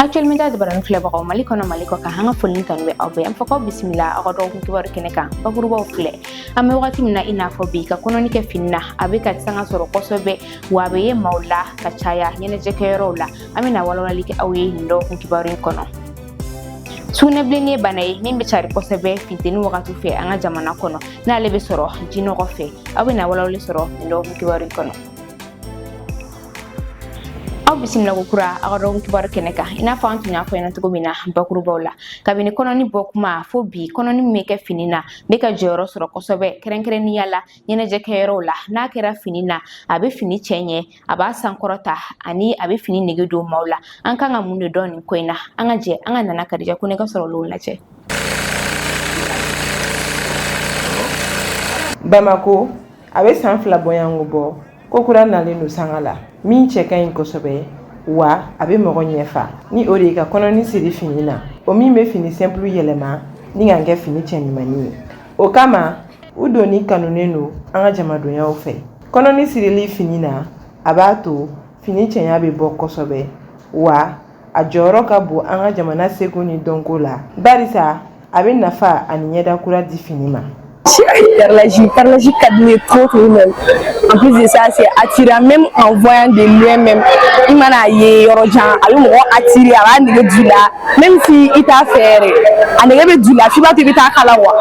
Actuel Media jabarani filɛbagaw, Mali kɔnɔ, Mali kɔ kan, an ka foli ni tanu bɛ aw bɛɛ. An fɔ k'aw bisimila aw ka dɔgɔkun kibaru kɛnɛ kan. Bakurubaw filɛ, an bɛ wagati min na i n'a fɔ bi, ka kɔnɔni kɛ fini na, a bɛ ka sanga sɔrɔ kosɛbɛ, wa a bɛ ye maaw la ka caya ɲɛnajɛkɛyɔrɔw la. An bɛna walawalali kɛ aw ye nin dɔgɔkun kibaru in kɔnɔ. Sugunɛbilenni ye bana ye min bɛ cari kosɛbɛ funteni wagati fɛ an ka jamana kɔnɔ, n'ale bɛ sɔrɔ jinɔgɔ fɛ. Aw bɛna walawalali sɔrɔ nin dɔgɔkun kibaru in kɔnɔ. Aw bisimila ko kura aw ka dɔgɔkun kibaru kɛnɛ kan. I n'a fɔ an tun y'a fɔ ɲɛna cogo min na bakurubaw la, kabini kɔnɔni bɔ kuma fo bi, kɔnɔni min bɛ kɛ fini na bɛ ka jɔyɔrɔ sɔrɔ kosɛbɛ, kɛrɛnkɛrɛnnenya la ɲɛnajɛkɛyɔrɔw la. N'a kɛra fini na, a bɛ fini cɛ ɲɛ, a b'a sankɔrɔta, ani a bɛ fini nege don maaw la. An kan ka mun de dɔn nin ko in na? An ka jɛ an ka Nana Kadija Kone ka sɔrɔ olu lajɛ. Bamako, a bɛ san 2 bɔɲɔgɔnko bɔ, ko kura nalen don sanga la min cɛ ka ɲi kosɛbɛ, wa a bɛ mɔgɔ ɲɛfa, ni o de ye ka kɔnɔni siri fini na, o min bɛ fini simple yɛlɛma ni ka kɛ fini cɛɲumanni ye. O kama, u donni kanunen don an ka jamadonyaw fɛ. Kɔnɔni sirili fini na, a b'a to fini cɛɲa bɛ bɔ kosɛbɛ, wa a jɔyɔrɔ ka bon an ka jamana seko ni dɔnko la, barisa a bɛ nafa ani ɲɛda kura di fini ma. Perlage, perlage ka di ne ye trop trop même. En plus de ça, c'est attirant même en voyant de loin même. I mana ye yɔrɔ jan, a bɛ mɔgɔ attirer, a b'a nege don i la. Même si i t'a fɛ yɛrɛ, a nege bɛ don i la f'i b'a to i bɛ taa kala quoi.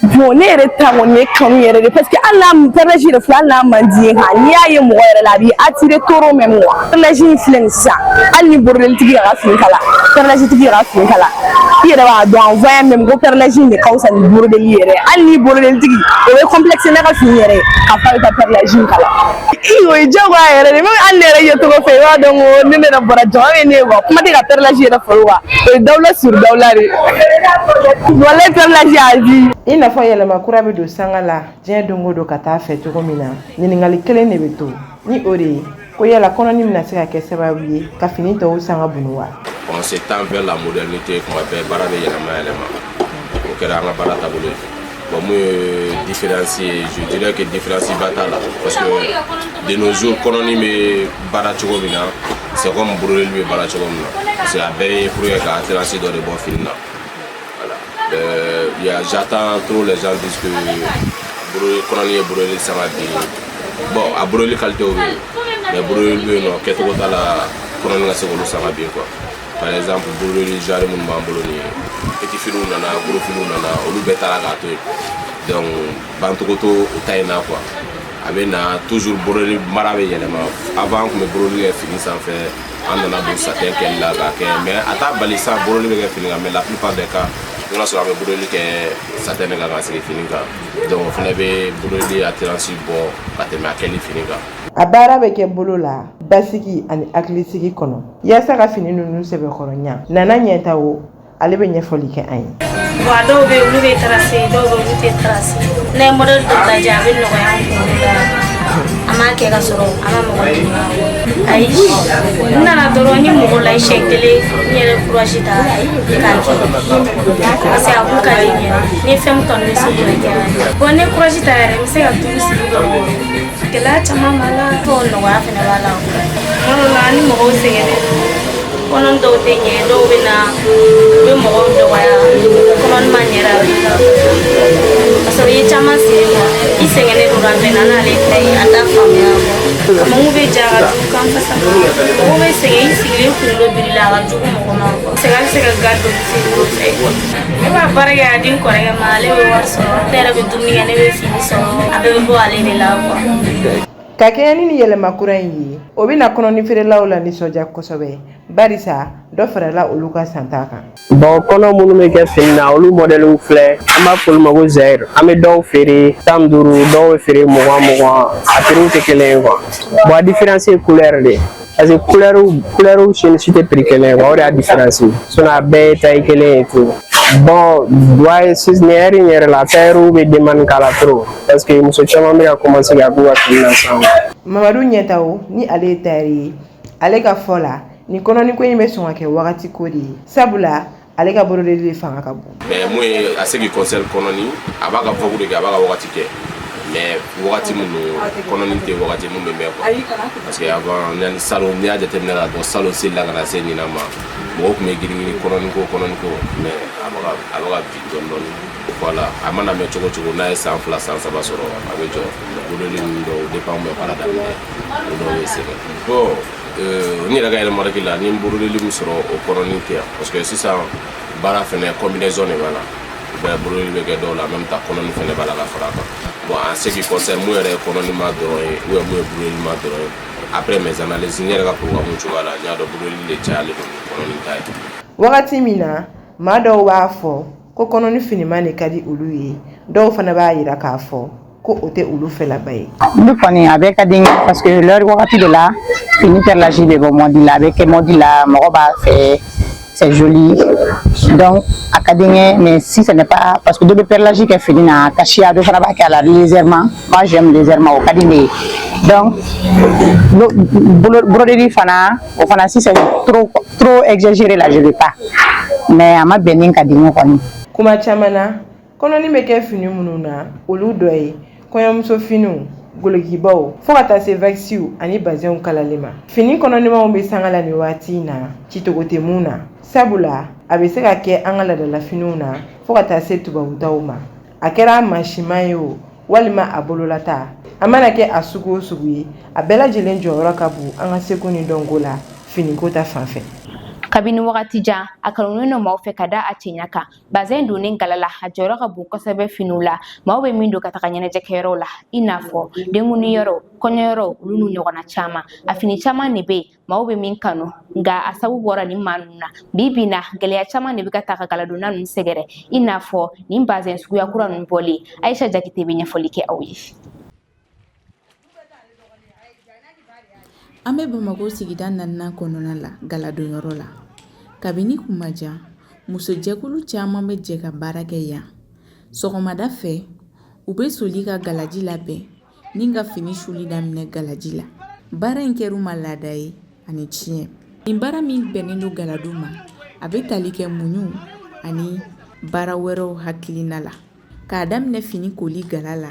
Bon, ne yɛrɛ ta kɔni ye kanu yɛrɛ de, parce que hali n'a perlage yɛrɛ filɛ, hali n'a man di ye nka n'i y'a ye mɔgɔ yɛrɛ la, a b'i attirer trop même quoi. Perlage in filɛ nin sisan, hali ni brodeli tigi y'a ka fini kala, perlage tigi y'a ka fini kala, i yɛrɛ b'a dɔn en voyant même ko perlage in de ka fisa ni brodeli yɛrɛ. Hali ni brodeli tigi, o bɛ complexe n'a ka fini yɛrɛ ye k'a fɔ a bɛ taa perlage in kala. I o ye diyagoya yɛrɛ de, même hali ne yɛrɛ ye cogo fɛ, i b'a dɔn ko ne yɛrɛ bɔra jama bɛ ne ye quoi. Kuma tɛ ka perlage yɛrɛ fɔlɔ quoi, o ye dawula sur dawula de, walayi, perlage à vie. I n'a fɔ yɛlɛma kura bɛ don sanga la diɲɛ don o don ka taa fɛ cogo min na, ɲininkali kelen de bɛ to, ni o de ye ko yala kɔnɔni bɛna se ka kɛ sababu ye ka fini tɔw sanga bunu wa? On se tend vers la modernité. Kuma bɛɛ baara bɛ yɛlɛma yɛlɛma, o kɛra an ka baara taabolo ye. Bon, mun ye différence ye? Je dirais que différence ba t'a la, parce que de nos jours, kɔnɔni bɛ baara cogo min na, c'est comme brodeli bɛ baara cogo min na, parce que a bɛɛ ye pour que ka attirance dɔ de bɔ fini na. Voilà. Y a, j'entends trop les gens disent que kɔnɔni ye brodeli sanga bin. Bon, a brodeli qualité bɛ yen, mais brodeli bɛ yen nɔ, kɛcogo t'a la kɔnɔni ka se k'olu sanga bin quoi. Par exemple, brodeli genre minnu b'an bolo nin ye, petit finiw nana, gros finiw nana, olu bɛɛ taara k'a to yen. Donc bancogo t'o o ta in na quoi. A bɛ na toujours, brodeli mara bɛ yɛlɛma. Avant, an tun bɛ brodeli kɛ fini sanfɛ, an nana don satin kɛli la k'a kɛ, mais a t'a bali sa brodeli bɛ kɛ fini kan. Mais la plupart des cas, i b'a sɔrɔ an bɛ brodeli kɛ satin de kan ka sigi fini kan. Donc o fana bɛ brodeli attirance bɔ ka tɛmɛ a kɛli fini kan. A baara bɛ kɛ bolo la basigi ani hakilisigi kɔnɔ yaasa ka fini ninnu sɛbɛkɔrɔ ɲa. Nana Ɲɛta o, ale bɛ ɲɛfɔli kɛ an ye. Bon, a dɔw bɛ yen, olu bɛ tracer, dɔw bɛ yen, olu tɛ tracer. N'a ye modèle dɔ lajɛ, a bɛ nɔgɔya an kunkolo la, an b'a kɛ ka sɔrɔ an ma mɔgɔ ɲininka. Ayi, n nana dɔrɔn ni mɔgɔ la siɲɛ kelen, n yɛrɛ courage ta k'a kɛ, parce que a kun ka di n yɛrɛ. Ni fɛn min kanu, bɛ se k'o kɛ. Bon, ne courage ta yɛrɛ, n bɛ se ka duuru sigi dɔrɔn. Gɛlɛya caman b'a la, fɔ nɔgɔya fana b'a la. Kuma dɔ la, ni mɔgɔw sɛgɛnnen don, kɔnɔ dɔw tɛ ɲɛ, dɔw bɛ na, u bɛ mɔgɔw dɔgɔya, kɔnɔni ma ɲɛra ka sɔrɔ i ye caman siri quoi. I sɛgɛnnen don ka bɛn n'ale ta ye, a t'a faamuya. Kamakun bɛ ja ka jugu kan fasa, mɔgɔw bɛ sɛgɛn, i sigilen kunkolo birila, a ka jugu mɔgɔ ma quoi. Sɛgɛn bɛ se ka ga don feere o fɛ. Ne b'a baara kɛ a di n kɔrɔkɛ ma, ale bɛ wari sɔrɔ, ne yɛrɛ bɛ dumuni kɛ, ne bɛ fini sɔrɔ, a bɛɛ bɛ bɔ ale de la quoi. Ka kɛɲɛ ni nin yɛlɛma kura in ye, o bɛna kɔnɔni feerelaw la nisɔndiya kosɛbɛ, barisa dɔ farala olu ka santa kan. Bon, kɔnɔ minnu bɛ kɛ fini na, olu mɔdɛliw filɛ, an b'a fɔ olu ma ko zaire. An bɛ dɔw feere 15, dɔw bɛ feere 20 20, a prix tɛ kelen ye quoi. Bon, a différence ye couleur de ye, parce que couleur si ni si tɛ prix kelen ye quoi, o de y'a différence ye. Sinon a bɛɛ ye taille kelen ye tout. Bon, ouais, nin heure in yɛrɛ la, tailleur bɛ demande k'a la trop, parce que muso caman bɛ ka commencer ka k'u ka fini na sisan. Mamadu Ɲɛtawo, ni ale ye tailleur ye, ale ka fɔ la, nin kɔnɔniko in bɛ sɔn ka kɛ wagati ko de ye, sabula ale ka brodeli de fanga ka bon. Mais mun ye, à ce qui concerne kɔnɔni, a b'a ka vogue de kɛ, a b'a ka wagati kɛ. Mais wagati min don, kɔnɔni tɛ wagati mun bɛ mɛn quoi, parce que avant, yanni salon, n'i y'a jateminɛ k'a dɔn salon seli la ka na se ɲinan ma, mɔgɔw tun bɛ girin girin kɔnɔni ko, kɔnɔni ko, mais a bɛ ka bin dɔɔni dɔɔni. Voilà, a mana mɛn cogo cogo, n'a ye san 2, san 3 sɔrɔ, a bɛ jɔ. Broderie ninnu dɔw, depuis an bɛ baara daminɛ, o dɔw bɛ sɛgɛn. Bon, n yɛrɛ ka remarque la, ni n broderie min sɔrɔ, o kɔnɔni tɛ yan, parce que sisan baara fɛnɛ, combinaison de b'a la. Bɛɛ broderie bɛ kɛ dɔw la, en même temps kɔnɔni fɛnɛ b'a la ka fara a kan. Bon, en ce qui concerne mun yɛrɛ ye kɔnɔni ma dɔrɔn ye ou bien mun ye broderie ma dɔrɔn ye, après mes analyses, n yɛrɛ ka programme cogoya la, n y'a dɔn broderie de cayalen don ni kɔnɔni ta ye. Wagati min na maa dɔw b'a fɔ ko kɔnɔni finiman de ka di olu ye, dɔw fana b'a yira k'a fɔ ko o tɛ olu fɛlaba ye. Ne kɔni, a bɛɛ ka di n ye, parce que l'heure wagati de la, fini perlage bɛ bɔ mode la, a bɛ kɛ mode la, mɔgɔ b'a fɛ, c'est joli, donc a ka di n ye. Mais si ce n'est pas, parce que dɔ bɛ perlage kɛ fini na ka siya, dɔ fana b'a kɛ a la légèrement. Moi, j'aime légèrement, o ka di ne ye. Donc broderie fana, o fana, si c'est trop trop exagéré là, je veux pas, mais a ma bɛn ni ka di n ye kɔni. Kuma caman na, kɔnɔni bɛ kɛ fini minnu na, olu dɔ ye kɔɲɔmuso finiw, golokibaw, fo ka taa se waxi ani bazɛnw kalali ma. Fini kɔnɔnimanw bɛ sanga la nin waati in na, cicogo tɛ mun na, sabula a bɛ se ka kɛ an ka laadalafiniw na fo ka taa se tubabutaw ma. A kɛra a mansiman ye o, walima a bololata, a mana kɛ a sugu o sugu ye, a bɛɛ lajɛlen jɔyɔrɔ ka bon an ka seko ni dɔnko la, finiko ta fanfɛ. Kabini wagati jan, a kanunen don maaw fɛ ka da a cɛɲa kan. Bazɛn donnen gala la, a jɔyɔrɔ ka bon kosɛbɛ finiw la, maaw bɛ min don ka taga ɲɛnajɛkɛyɔrɔw la, i n'a fɔ denkunniyɔrɔ, kɔɲɔyɔrɔ, olu n'u ɲɔgɔnna caman. A fini caman de bɛ yen maaw bɛ min kanu, nka a sabu bɔra nin maa ninnu na. Bi bi in na, gɛlɛya caman de bɛ ka ta ka galadonna ninnu sɛgɛrɛ, i n'a fɔ nin bazɛn suguya kura ninnu bɔlen. Ayisa Jakite bɛ ɲɛfɔli kɛ aw ye. An bɛ Bamakɔ sigida naaninan kɔnɔna la, galadonyɔrɔ la. Kabini kuma jan, musojɛkulu caman bɛ jɛ ka baara kɛ yan. Sɔgɔmada fɛ, u bɛ soli ka galaji labɛn ni ka fini suli daminɛ galaji la. Baara in kɛra u ma laada ye ani tiɲɛ. Nin baara min bɛnnen don galadon ma, a bɛ tali kɛ muɲu ani baara wɛrɛw hakilina la. K'a daminɛ fini koli gala la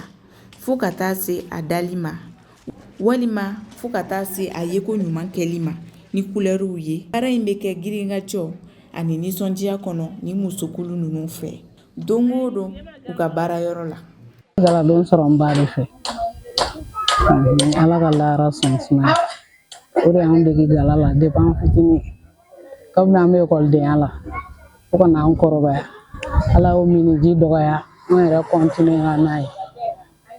fo ka taa se a dali ma, walima fo ka taa se a yeko ɲuman kɛli ma ni kulɛriw ye. Baara in bɛ kɛ girinkajɔ ani nisɔndiya kɔnɔ ni musokulu ninnu fɛ don o don u ka baarayɔrɔ la. Galadon sɔrɔ n ba de fɛ, Ala ka lahara sɔn sumaya. O de y'an dege gala la depuis an fitinin, kabini an bɛ ekɔlidenya la fo ka n'an kɔrɔbaya. Ala y'o miniji dɔgɔya, an yɛrɛ continuer ka n'a ye.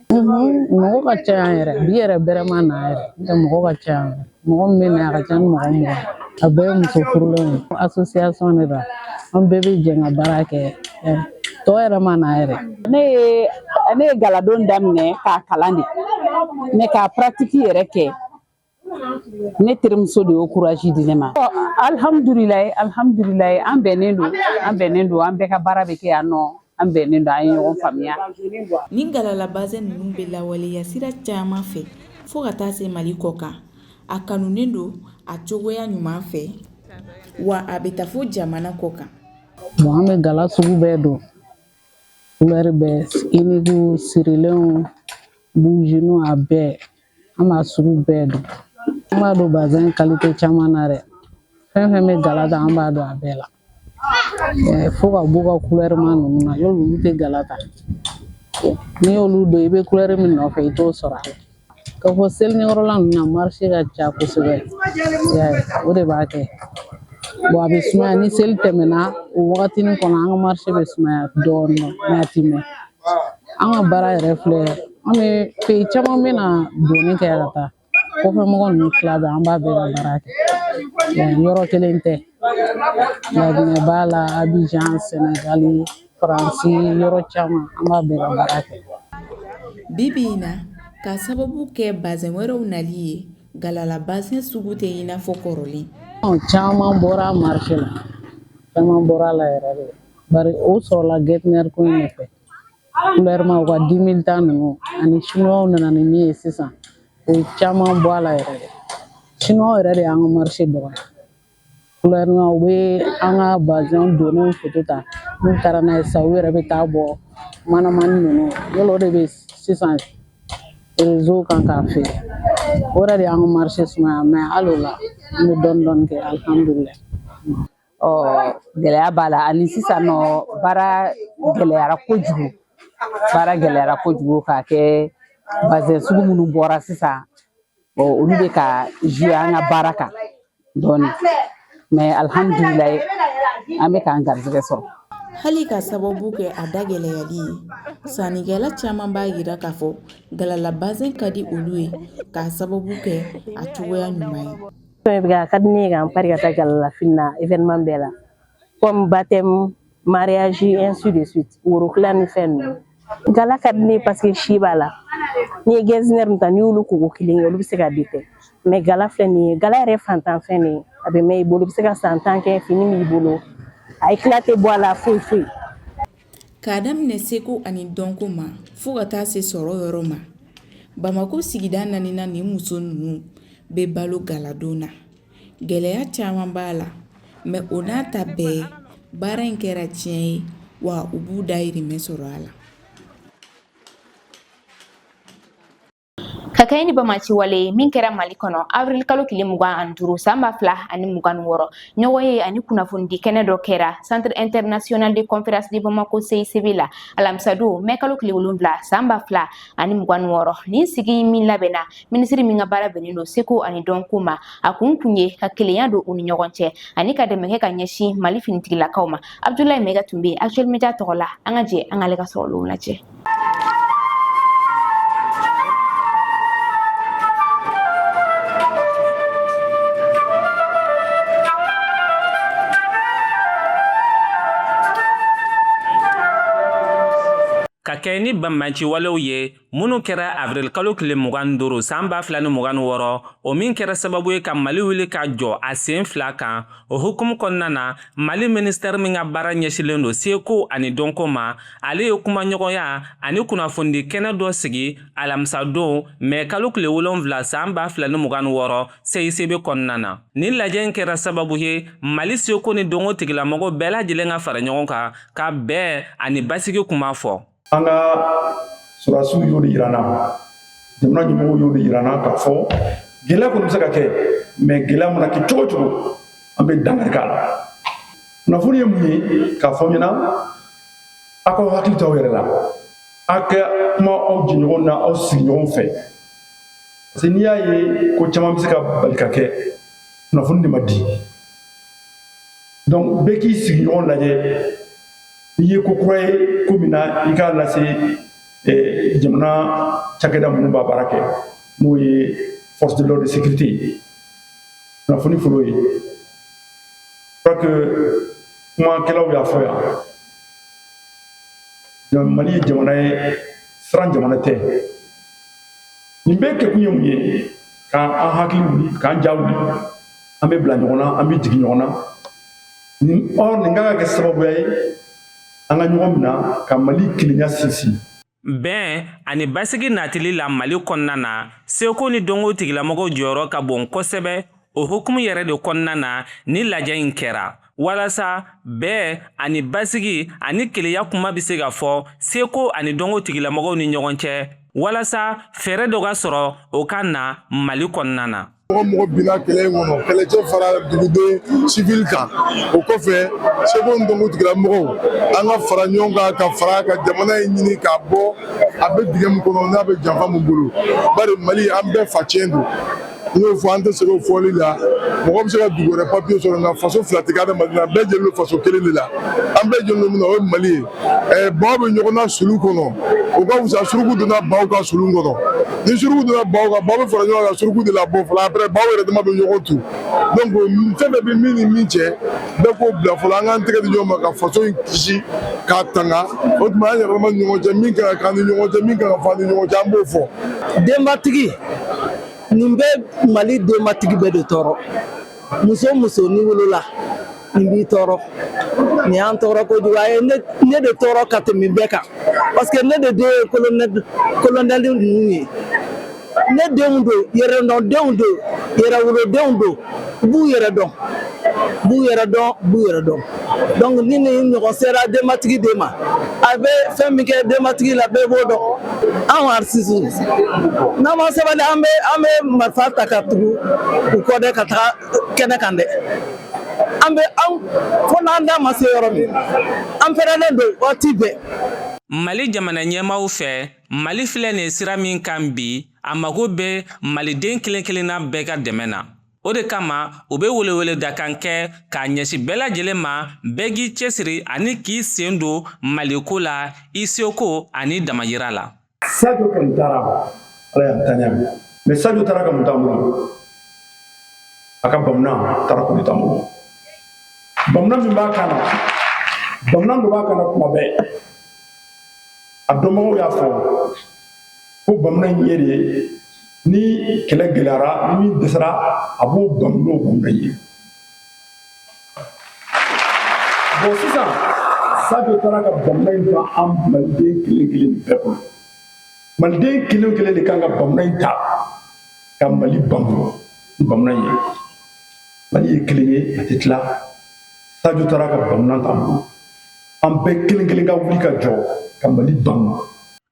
Mɔgɔ ka ca yan yɛrɛ bi yɛrɛ, bɛrɛ ma na yɛrɛ, n'o tɛ mɔgɔ ka ca yan yɛrɛ. Mɔgɔ min bɛ na, a ka ca ni mɔgɔ 20. A bɛɛ ye muso furulenw ye, association de don, an bɛɛ bɛ jɛ ka baara kɛ. Tɔ yɛrɛ ma na yɛrɛ. Ne ye galadon daminɛ k'a kalan de, mais k'a pratique yɛrɛ kɛ, ne terimuso de y'o courage di ne ma. Alhamdulilayi, alhamdulilayi, an bɛnnen don, an bɛnnen don, an bɛɛ ka baara bɛ kɛ yan nɔ, an bɛnnen don, an ye ɲɔgɔn faamuya. Nin galala bazɛn ninnu bɛ lawaleya sira caman fɛ fo ka taa se Mali kɔ kan. A kanunen don a cogoya ɲuman fɛ, wa a bɛ taa fo jamana kɔ kan. Bon, an bɛ gala sugu bɛɛ don, couleur bɛɛ, unique, sirilenw, bougiw, a bɛɛ, an b'a sugu bɛɛ don. An b'a don bazɛn qualité caman na dɛ. Fɛn fɛn bɛ gala ta, an b'a don a bɛɛ la, fo ka b'u ka couleur ma ninnu na. Yɔrɔ olu tɛ gala ta, n'i y'olu don, i bɛ couleur min nɔfɛ, i t'o sɔrɔ a la. K'a fɔ seli ɲɛkɔrɔla ninnu na, marché ka ca kosɛbɛ, i y'a ye, o de b'a kɛ. Bon, a bɛ sumaya ni seli tɛmɛna, o wagatinin kɔnɔ, an ka marché bɛ sumaya dɔɔnin, mais a ti mɛn. An ka baara yɛrɛ filɛ, an bɛ pays caman bɛ na donni kɛ ka taa kɔfɛ, mɔgɔ ninnu tila bɛɛ, an b'a bɛɛ ka baara kɛ. Yɔrɔ kelen tɛ, Laginɛ b'a la, Abidjan, Sénégal, Faransi, yɔrɔ caman, an b'a bɛɛ ka baara kɛ. Bi bi in na, k'a sababu kɛ bazɛn wɛrɛw nali ye, galala bazɛn sugu tɛ i n'a fɔ kɔrɔlen. Caman bɔra marché la, caman bɔra a la yɛrɛ de, bari o sɔrɔla Getzner ko in de fɛ. Couleur ma, u ka 10 000 ta ninnu ani chinois nana ni min ye sisan, o ye caman bɔ a la yɛrɛ de. Chinois yɛrɛ de y'an ka marché dɔgɔya. Couleur ma, u bɛ an ka bazɛn donnenw photo ta, n'u taara n'a ye sisan, u yɛrɛ bɛ taa bɔ manamani ninnu yɔrɔ, o de bɛ sisan. Réseau kan k'a feere. O yɛrɛ de y'an ka marché sumaya, mais hali o la an bɛ dɔɔnin dɔɔnin kɛ, alihamudulilayi. Ɔ, gɛlɛya b'a la. Ani sisan nɔ, baara gɛlɛyara kojugu, baara gɛlɛyara kojugu k'a kɛ bazɛn sugu minnu bɔra sisan, olu bɛ ka jouer an ka baara kan dɔɔnin, mais alihamudulilayi, an bɛ k'an garijɛgɛ sɔrɔ. Hali ka sababu kɛ a da gɛlɛyali ye, sannikɛla caman b'a yira k'a fɔ galala bazɛn ka di olu ye k'a sababu kɛ a cogoya ɲuman ye. A ka di ne ye ka n pari ka taa galala fini na événement bɛɛ la, comme baptême, mariage, ainsi de suite, worokila ni fɛn ninnu. Gala ka di ne ye parce que si b'a la. N'i ye getzner ta, n'i y'olu koko kelen kɛ, olu bɛ se ka déteint, mais gala filɛ nin ye, gala yɛrɛ fantan fɛn de ye. A bɛ mɛn i bolo, i bɛ se ka san 10 kɛ fini b'i bolo, a éclat tɛ bɔ a la, foyi foyi. K'a daminɛ seko ani dɔnko ma fo ka taa se sɔrɔ yɔrɔ ma, Bamako sigida naaninan nin muso ninnu bɛ balo galadon na. Gɛlɛya caman b'a la, mais o n'a ta bɛɛ, baara in kɛra tiɲɛ ye, wa u b'u dahirimɛ sɔrɔ a la. Ka kɛɲɛ ni banbaanci wale ye min kɛra Mali kɔnɔ avril kalo tile 25 san 2026, ɲɔgɔn ye ani kunnafonidi kɛnɛ dɔ kɛra Centre international de conférence de Bamako CICB la alamisadon mɛ kalo tile 7 san 2026. Nin sigi min labɛnna minisiri min ka baara bɛnnen don seko ani dɔnko ma, a kun tun ye ka kelenya don u ni ɲɔgɔn cɛ ani ka dɛmɛ kɛ ka ɲɛsin Mali finitigilakaw ma. Abdoulaye Maiga tun bɛ Actuel Media tɔgɔ la. An ka jɛ an k'ale ka sɔrɔlenw lajɛ. Ka kɛɲɛ ni banbaanci walew ye minnu kɛra avril kalo tile 25 san 2026, o min kɛra sababu ye ka Mali wuli ka jɔ a sen fila kan, o hukumu kɔnɔna na, Mali ministɛri min ka baara ɲɛsilen don seko ani dɔnko ma, ale ye kumaɲɔgɔnya ani kunnafonidi kɛnɛ dɔ sigi alamisadon mɛ kalo tile 7 san 2026 CICB kɔnɔna na. Nin lajɛ in kɛra sababu ye Mali seko ni dɔnko tigilamɔgɔw bɛɛ lajɛlen ka fara ɲɔgɔn kan ka bɛn ani basigi kuma fɔ. An ka sɔrɔdasiw y'o de yira an na, jamana ɲɛmɔgɔw y'o de yira an na, k'a fɔ gɛlɛya kɔni bɛ se ka kɛ, mais gɛlɛya mana kɛ cogo o cogo, an bɛ dankari k'a la. Kunnafoni ye mun ye k'a fɔ ɲɛna? Aw k'aw hakili to aw yɛrɛ la, aw ka kuma aw jɛɲɔgɔn na, aw sigiɲɔgɔn fɛ, parce que n'i y'a ye ko caman bɛ se ka bali ka kɛ, kunnafoni de ma di. Donc bɛɛ k'i sigiɲɔgɔn lajɛ, n'i ye ko kura ye ko min na, i k'a lase jamana cakɛda minnu b'a baara kɛ, n'o ye force de l'ordre de sécurité ye. Kunnafoni fɔlɔ ye, je crois que kumakɛlaw y'a fɔ yan, Mali ye jamana ye, siran jamana tɛ. Nin bɛɛ kɛkun ye mun ye? K'an hakili wuli, k'an ja wuli, an bɛ bila ɲɔgɔn na, an bɛ jigin ɲɔgɔn na. Nin or nin kan ka kɛ sababuya ye an ka ɲɔgɔn minɛ ka Mali kelenya sinsin. Bɛn ani basigi natili la Mali kɔnɔna na, seko ni dɔnko tigilamɔgɔw jɔyɔrɔ ka bon kosɛbɛ. O hukumu yɛrɛ de kɔnɔna na ni lajɛ in kɛra walasa bɛn ani basigi ani kelenya kuma bɛ se ka fɔ seko ani dɔnko tigilamɔgɔw ni ɲɔgɔn cɛ, walasa fɛɛrɛ dɔ ka sɔrɔ o ka na Mali kɔnɔna na. Mɔgɔ mɔgɔ binna kɛlɛ in kɔnɔ, kɛlɛcɛ fara duguden civil kan. O kɔfɛ, seko ni dɔnko tigilamɔgɔw, an ka fara ɲɔgɔn kan ka fara ka jamana in ɲini k'a bɔ a bɛ dingɛ min kɔnɔ, n'a bɛ janfa min bolo. Bari Mali, an bɛɛ facɛn don. N y'o fɔ, an tɛ sɛgɛn o fɔli la. Mɔgɔ bɛ se ka dugu wɛrɛ papiye sɔrɔ, nka faso fila tɛ kɛ adamaden na. Bɛɛ jɛlen don faso kelen de la. An bɛɛ jɛlen don min na, o ye Mali ye. Baw bɛ ɲɔgɔn na sulu kɔnɔ, o ka fisa suruku donna baw ka sulu kɔnɔ. Ni suruku donna baw kan, baw bɛ fara ɲɔgɔn kan suruku de la bɔ fɔlɔ. Après, baw yɛrɛ dama bɛ ɲɔgɔn tu. Donc fɛn bɛɛ bɛ min ni min cɛ, bɛɛ k'o bila fɔlɔ. An k'an tɛgɛ di ɲɔgɔn ma ka faso in kisi k'a tanga. O tuma, an yɛrɛ dama ni ɲɔgɔn cɛ, min kan ka k'an ni ɲɔgɔn cɛ, min kan ka fɔ an ni ɲɔgɔn cɛ, an b'o fɔ. Denbatigi, nin bɛ Mali denbatigi bɛɛ de tɔɔrɔ. Muso muso ni wolola, nin b'i tɔɔrɔ. Nin y'an tɔɔrɔ kojugu. A ye ne de tɔɔrɔ ka tɛmɛ bɛɛ kan, parce que ne de den ye colonel ninnu ye. Ne denw don, yɛrɛdɔndenw don, yɛrɛwolodenw don. U b'u yɛrɛ dɔn, b'u yɛrɛ dɔn, b'u yɛrɛ dɔn. Donc ni nin ɲɔgɔn sera denbatigi den ma, a bɛ fɛn min kɛ denbatigi la, bɛɛ b'o dɔn. Anw artistes, n'an ma sabali, an bɛ marifa ta ka tugu u kɔ dɛ, ka taga kɛnɛ kan dɛ. An bɛ an fo n'an da ma se yɔrɔ min, an fɛrɛlen don waati bɛɛ. Mali jamana ɲɛmaaw fɛ, Mali filɛ nin sira min kan bi, a mago bɛ maliden kelen kelenna bɛɛ ka dɛmɛ na. O de kama u bɛ weleweledakan kɛ k'a ɲɛsin bɛɛ lajɛlen ma, bɛɛ k'i cɛsiri ani k'i sen don Maliko la, i seko ani damayira la. Sadio kɔni taara, Ala y'an ta ɲɛ, mais Sadio taara ka mun t'an bolo? A ka bamuna taara k'o de t'an bolo. Bamuna min b'a kan na, bamuna dɔ b'a kan na kuma bɛɛ. A dɔnbagaw y'a fɔ ko bamuna in ye de ye, ni kɛlɛ gɛlɛyara, ni min dɛsɛra, a b'o bamu n'o bamuna ye. Bon, sisan Sadio taara ka bamuna in ta an maliden kelen kelen bɛɛ bolo. Maliden kelen kelen de kan ka bamuna in ta ka Mali bamu ni bamuna in ye. Mali ye kelen ye, a tɛ tila. Sadio taara ka bamuna t'an bolo. An bɛɛ kelen kelen ka wuli ka jɔ ka Mali bamu.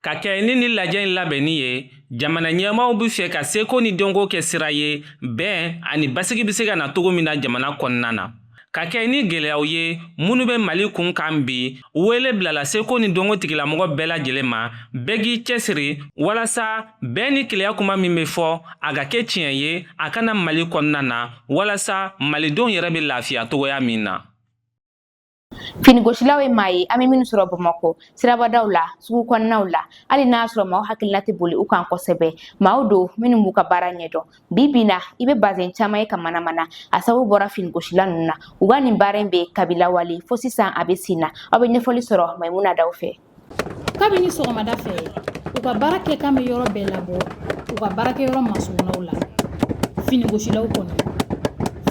Ka kɛ ni lajɛ in labɛnni ye, jamana ɲɛmaaw bɛ fɛ ka seko ni dɔnko kɛ sira ye, bɛn ani basigi bɛ se ka na cogo min na jamana kɔnɔna na. Ka kɛ ni gɛlɛyaw ye minnu bɛ Mali kun kan bi, wele bilala seko ni dɔnko tigilamɔgɔ bɛɛ lajɛlen ma, bɛɛ k'i cɛsiri walasa bɛn ni keleya kuma min bɛ fɔ, a ka kɛ tiɲɛ ye, a kana Mali kɔnɔna na, walasa malidenw yɛrɛ bɛ lafiya cogoya min na. Finigosilaw ye maa ye an bɛ minnu sɔrɔ Bamakɔ sirabadaw la, sugu kɔnɔnaw la. Hali n'a y'a sɔrɔ maaw hakilina tɛ boli u kan kosɛbɛ, maaw don minnu b'u ka baara ɲɛdɔn. Bi bi na, i bɛ bazɛn caman ye ka manamana, a sababu bɔra finigosila ninnu na. U ka nin baara in bɛ kabi lawale fo sisan, a bɛ sen na. Aw bɛ ɲɛfɔli sɔrɔ Maimuna Daw fɛ. Kabini sɔgɔmada fɛ, u ka baara kɛ kan bɛ yɔrɔ bɛɛ labɔ. U ka baarakɛyɔrɔ masurunnaw la, finigosilaw kɔni,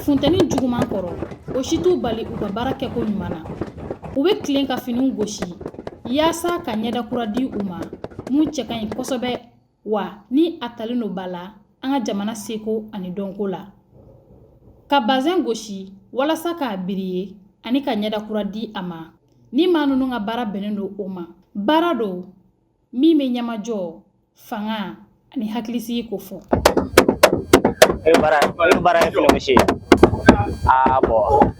funteni juguman kɔrɔ, o si t'u bali u ka baara kɛko ɲuman na. U bɛ tilen ka finiw gosi yaasa ka ɲɛda kura di u ma mun cɛ ka ɲi kosɛbɛ, wa ni a talen don ba la an ka jamana seko ani dɔnko la. Ka bazɛn gosi walasa k'a biriye ani ka ɲɛda kura di a ma, ni maa ninnu ka baara bɛnnen don o ma. Baara don min bɛ ɲɛmajɔ, fanga ani hakilisigi ko fɔ. E baara ye fini gosi ye. Aa bon,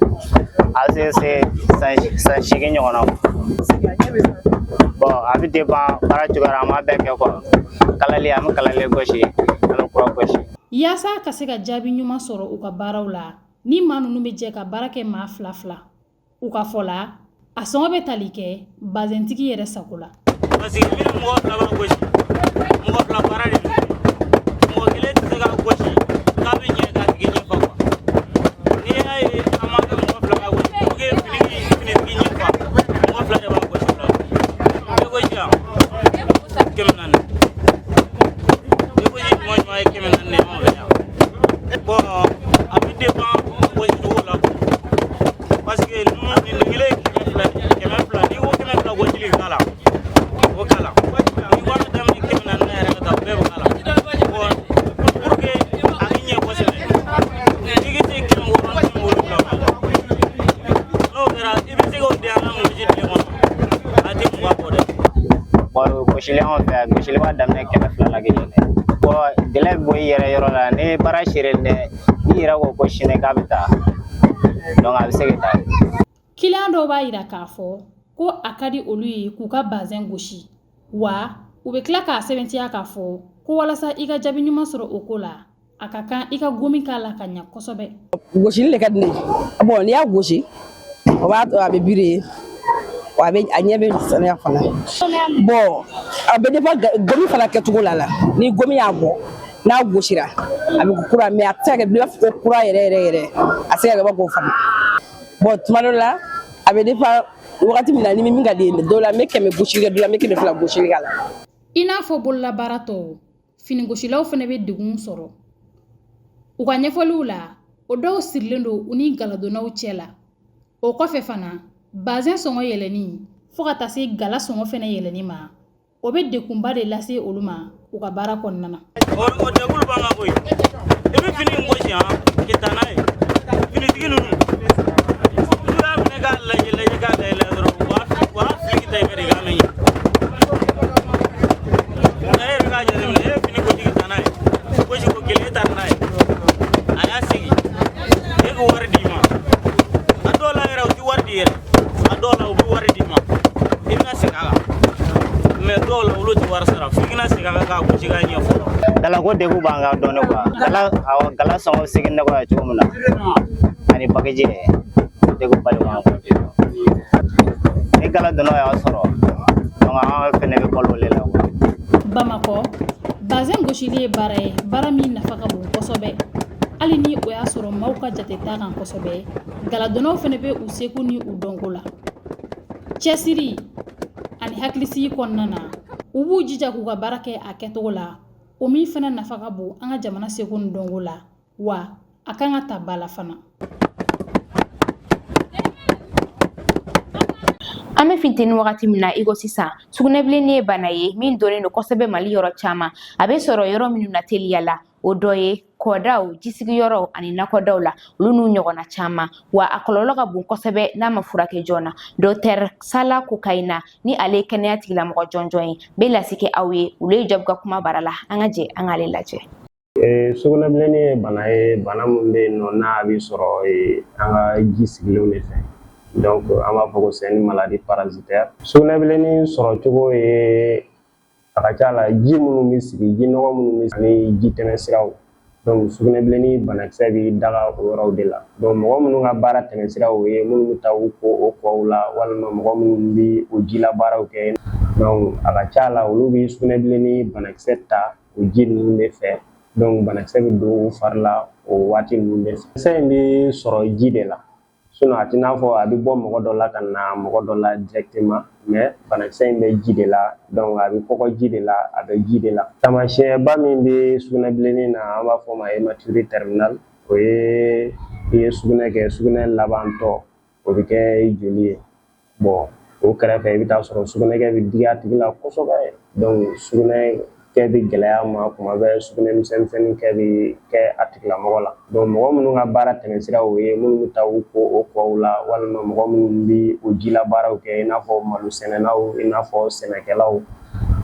a bɛ se san 8 ɲɔgɔn na. Bon, a bɛ dépend baara cogoya la, an b'a bɛɛ kɛ quoi. Kalali, an bɛ kalali gosi, an bɛ kura gosi. Yaasa ka se ka jaabi ɲuman sɔrɔ u ka baaraw la, ni maa ninnu bɛ jɛ ka baara kɛ maa fila fila. U ka fɔ la, a sɔngɔ bɛ tali kɛ bazɛntigi yɛrɛ sago la. Parce que minnu mɔgɔ fila b'a gosi, mɔgɔ fila baara de don. Mɔgɔ kelen tɛ se k'a gosi k'a bɛ ɲɛ k'a tigi ɲɛ fa quoi. N'i y'a ye an b'a kɛ mɔgɔ fila b'a gosi, pour que finitigi ɲɛ fa, mɔgɔ fila de b'a gosi o la. I bɛ gosi yan 400, i gosi ɲuman ɲuman ye 400 de ye anw fɛ yan. Bon, a bɛ dépend gosi cogo la, parce que ninnu nin kelen ye 200, 200. N'i ko 200 gosili k'a la, o k'a la. Ni wari daminɛ 400 na yɛrɛ ka taa, bɛɛ bɛ k'a la. Bon, pour que a bɛ ɲɛ kosɛbɛ, i bɛ se 600 ni 700 ma. N'o kɛra, i bɛ se k'o den an ka gosi tile kɔnɔ, a tɛ 20 bɔ dɛ. Bon, gosili anw fɛ yan, gosili b'a daminɛ 200 la ka yɛlɛ. Bon, délai bɛ bɔ i yɛrɛ yɔrɔ la. Ni baara seren dɛ, n'i yɛrɛ ko ko sini k'a bɛ taa, donc a bɛ se ka taa. Kiliyan dɔw b'a yira k'a fɔ ko a ka di olu ye k'u ka bazɛn gosi, wa u bɛ tila k'a sɛbɛntiya k'a fɔ ko walasa i ka jaabi ɲuman sɔrɔ o ko la, a ka kan i ka gomi k'a la ka ɲa kosɛbɛ. Gosili de ka di ne ye. Bon, n'i y'a gosi, o b'a to a bɛ biri, wa a bɛ a ɲɛ bɛ sanuya fana. Bon, a bɛ dépend gomi fana kɛcogo la. Ni gomi y'a bɔ, n'a gosira, a bɛ kɛ kura, mais a tɛ se ka kɛ i b'a fɔ ko kura yɛrɛ yɛrɛ yɛrɛ. A tɛ se ka kɛ i b'a fɔ k'o fana. Bon, tuma dɔ la, a bɛ dépend wagati min na ni min ka di ye. Dɔw la n bɛ 100 gosili kɛ, dɔw la n bɛ 200 gosili k'a la. I n'a fɔ bololabaara tɔw, finigosilaw fana bɛ degun sɔrɔ. U ka ɲɛfɔliw la, o dɔw sirilen don u ni galadonnaw cɛ la. O kɔfɛ fana, bazɛn sɔngɔ yɛlɛnni fo ka taa se gala sɔngɔ fɛnɛ yɛlɛnni ma, o bɛ degunba de lase olu ma u ka baara kɔnɔna na. O degun b'an kan koyi. I bɛ fini in gosi yan k'i taa n'a ye. Finitigi ninnu, n'u y'a minɛ k'a lajɛ lajɛ k'a lajɛ lajɛ dɔrɔn, u b'a fili ta i fɛ de k'a mɛ ɲɛ. Nka e yɛrɛ k'a jateminɛ, e ye fini gosi ka taa n'a ye, gosi ko kelen, e taara n'a ye, a y'a segin e ka wari d'i ma. A dɔw la yɛrɛ, u ti wari di yɛrɛ. A dɔw la, u bɛ wari d'i ma, i bɛna segin a kan, mais dɔw la, olu ti wari sara f'i kana segin a kan k'a gosi k'a ɲɛ fɔlɔ. Galako degun b'an kan dɔɔni quoi. Gala, awɔ, gala sɔngɔ bɛ segin nɔgɔya cogo min na ani bagaji yɛrɛ, degun ba de b'an kan. Ni gala donna y'an sɔrɔ, donc an fɛnɛ bɛ balo o de la quoi. Bamakɔ, bazɛn gosili ye baara ye, baara min nafa ka bon kosɛbɛ. Hali ni o y'a sɔrɔ maaw ka jate t'a kan kosɛbɛ, galadonnaw fana bɛ u seko ni u dɔnko la. Cɛsiri ani hakilisigi kɔnɔna na, u b'u jija k'u ka baara kɛ a kɛcogo la, o min fana nafa ka bon an ka jamana seko ni dɔnko la, wa a kan ka ta ba la fana. An bɛ funteni wagati min na i ko sisan, sugunɛbilenni ye bana ye min dɔnnen don kosɛbɛ Mali yɔrɔ caman. A bɛ sɔrɔ yɔrɔ minnu na teliya la, o dɔ ye kɔdaw, jisigiyɔrɔw ani nakɔdaw la, olu n'u ɲɔgɔnna caman. Wa a kɔlɔlɔ ka bon kosɛbɛ n'a ma furakɛ joona. Dɔktɛr Sala Kokayina, ni ale ye kɛnɛya tigilamɔgɔ jɔnjɔn ye, bɛ lasi kɛ aw ye olu ye Jɔbu ka kuma bara la. An ka jɛ an k'ale lajɛ. Sugunɛbilenni ye bana ye, bana min bɛ yen nɔ n'a bɛ sɔrɔ an ka ji sigilenw de fɛ. Donc an b'a fɔ ko c'est une maladie parasitaire. Sugunɛbilenni sɔrɔcogo ye, a ka ca la, ji minnu bɛ sigi, ji nɔgɔ minnu bɛ ani ji tɛmɛ siraw. Donc sugunɛbilenni banakisɛ bɛ daga o yɔrɔw de la. Donc mɔgɔ minnu ka baara tɛmɛsiraw o ye, minnu bɛ taa u ko o kɔw la, walima mɔgɔ minnu bɛ o jila baaraw kɛ, donc a ka ca la, olu bɛ sugunɛbilenni banakisɛ ta o ji ninnu de fɛ. Donc banakisɛ bɛ don u fari la o waati ninnu de fɛ. Kisɛ in bɛ sɔrɔ ji de la, sinon a t'i n'a fɔ a bɛ bɔ mɔgɔ dɔ la ka na mɔgɔ dɔ la directement, mais banakisɛ in bɛ ji de la. Donc a bɛ kɔgɔ ji de la, a bɛ ji de la. Taamasiyɛnba min bɛ sugunɛbilenni na, an b'a fɔ o ma hématurie terminale. O ye i ye sugunɛ kɛ, sugunɛ labantɔ, o bɛ kɛ joli ye. Bon, o kɛrɛfɛ, i bɛ taa sɔrɔ sugunɛkɛ bɛ digi a tigi la kosɛbɛ. Donc sugunɛ kɛ bɛ gɛlɛya ma kuma bɛɛ, sugunɛ misɛnnin kɛ bɛ kɛ a tigilamɔgɔ la. Donc mɔgɔ minnu ka baara tɛmɛsira o ye, minnu bɛ taa u ko o kɔw la, walima mɔgɔ minnu bɛ o jila baaraw kɛ, i n'a fɔ malo sɛnɛnaw, i n'a fɔ sɛnɛkɛlaw,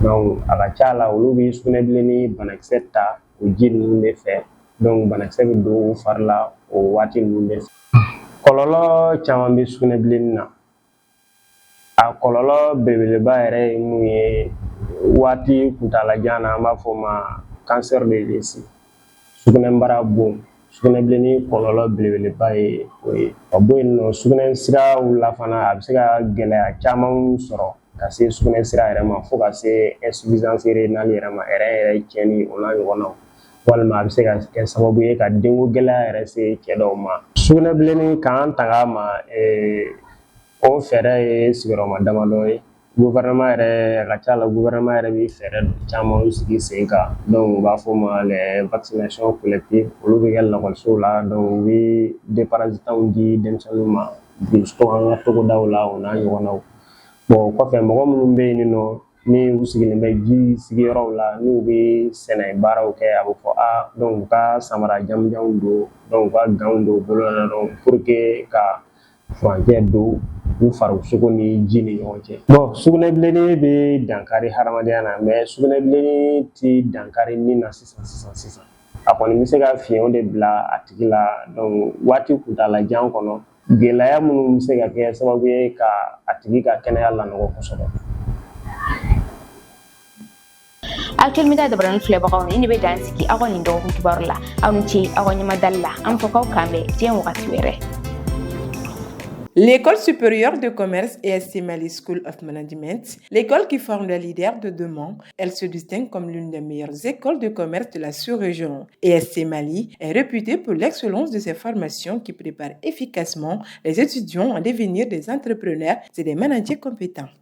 donc a ka ca la, olu bɛ sugunɛbilenni banakisɛ ta o ji ninnu de fɛ. Donc banakisɛ bɛ don u fari la o waati ninnu de fɛ. Kɔlɔlɔ caman bɛ sugunɛbilenni na. A kɔlɔlɔ belebeleba yɛrɛ ye mun ye waati kuntalajan na? An b'a fɔ o ma cancer de vessie, sugunɛbara bon. Sugunɛbilenni kɔlɔlɔ belebeleba ye o ye. Ka bɔ yen nɔ, sugunɛ siraw la fana, a bɛ se ka gɛlɛya caman sɔrɔ ka se sugunɛ sira yɛrɛ ma, fo ka se insuffisance rénale yɛrɛ ma, rein yɛrɛ tiɲɛni, o n'a ɲɔgɔnnaw, walima a bɛ se ka kɛ sababu ye ka denko gɛlɛya yɛrɛ se cɛ dɔw ma. Sugunɛbilenni k'an tanga ma, o fɛɛrɛ ye sigiyɔrɔma damadɔ ye. Gouvernement yɛrɛ, a ka ca la, gouvernement yɛrɛ bɛ fɛɛrɛ caman sigi sen kan. Donc u b'a fɔ o ma les vaccinations collectives, olu bɛ kɛ lakɔlisow la. Donc u bɛ déparasitants di denmisɛnninw ma an ka togodaw la, o n'a ɲɔgɔnnaw. Bon, o kɔfɛ, mɔgɔ minnu bɛ yen nɔ ni u sigilen bɛ ji sigiyɔrɔw la, n'u bɛ sɛnɛ baaraw kɛ, a bɛ fɔ a donc u ka samara jamujanw don, donc u ka gants don u bolo la, donc pour que ka furancɛ don u farisogo ni ji ni ɲɔgɔn cɛ. Bon, sugunɛbilenni bɛ dankari hadamadenya na, mais sugunɛbilenni ti dankari ni na sisan sisan sisan. A kɔni bɛ se ka fiɲɛw de bila a tigi la. Donc waati kuntalajan kɔnɔ, gɛlɛya minnu bɛ se ka kɛ sababu ye ka a tigi ka kɛnɛya lanɔgɔ kosɛbɛ. Actuel Media dabaranin filɛbagaw, ni ne bɛ dan sigi aw ka nin dɔgɔkun kibaru la. Aw ni ce aw ka ɲɛmadali la. An fɔ k'aw k'an bɛn diɲɛ wagati wɛrɛ. L'École supérieure de commerce ESC Mali School of Management, l'école qui forme les leaders de demain, elle se distingue comme l'une des meilleures écoles de commerce de la sous-région. ESC Mali est réputée pour l'excellence de ses formations qui préparent efficacement les étudiants à devenir des entrepreneurs et des managers compétents.